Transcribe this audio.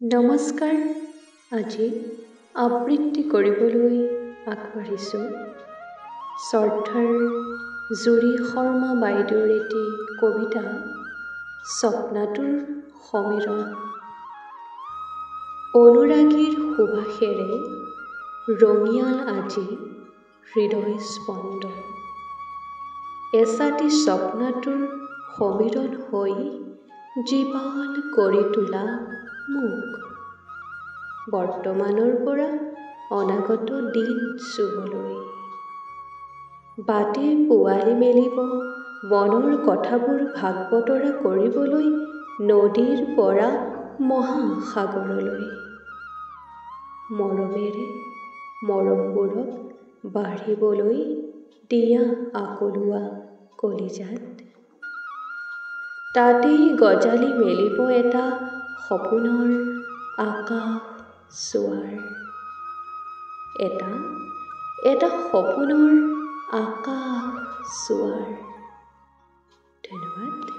নমস্কাৰ। আজি আবৃত্তি কৰিবলৈ আগবাঢ়িছোঁ শ্ৰদ্ধাৰ জুৰি শৰ্মা বাইদেউৰ এটি কবিতা, স্বপ্নাতুৰ সমীৰণ। অনুৰাগীৰ সুবাসেৰে ৰঙিয়াল আজি হৃদয় স্পন্দন। এচাটি স্বপ্নাতুৰ সমীৰণ হৈ জীপাল কৰি তোলা মোক, বৰ্তমানৰ পৰা অনাগত দিন চুবলৈ। বাটে পোৱালি মেলিব মনৰ কথাবোৰ ভাগ বতৰা কৰিবলৈ নদীৰ পৰা মহাসাগৰলৈ। মৰমেৰে মৰমবোৰক বাঢ়িবলৈ দিয়া আকলুৱা কলিজাত। তাতেই গজালি মেলিব এটা সপোনৰ আকাশ চোৱাৰ, এটা এটা সপোনৰ আকাশ চোৱাৰ। ধন্যবাদ।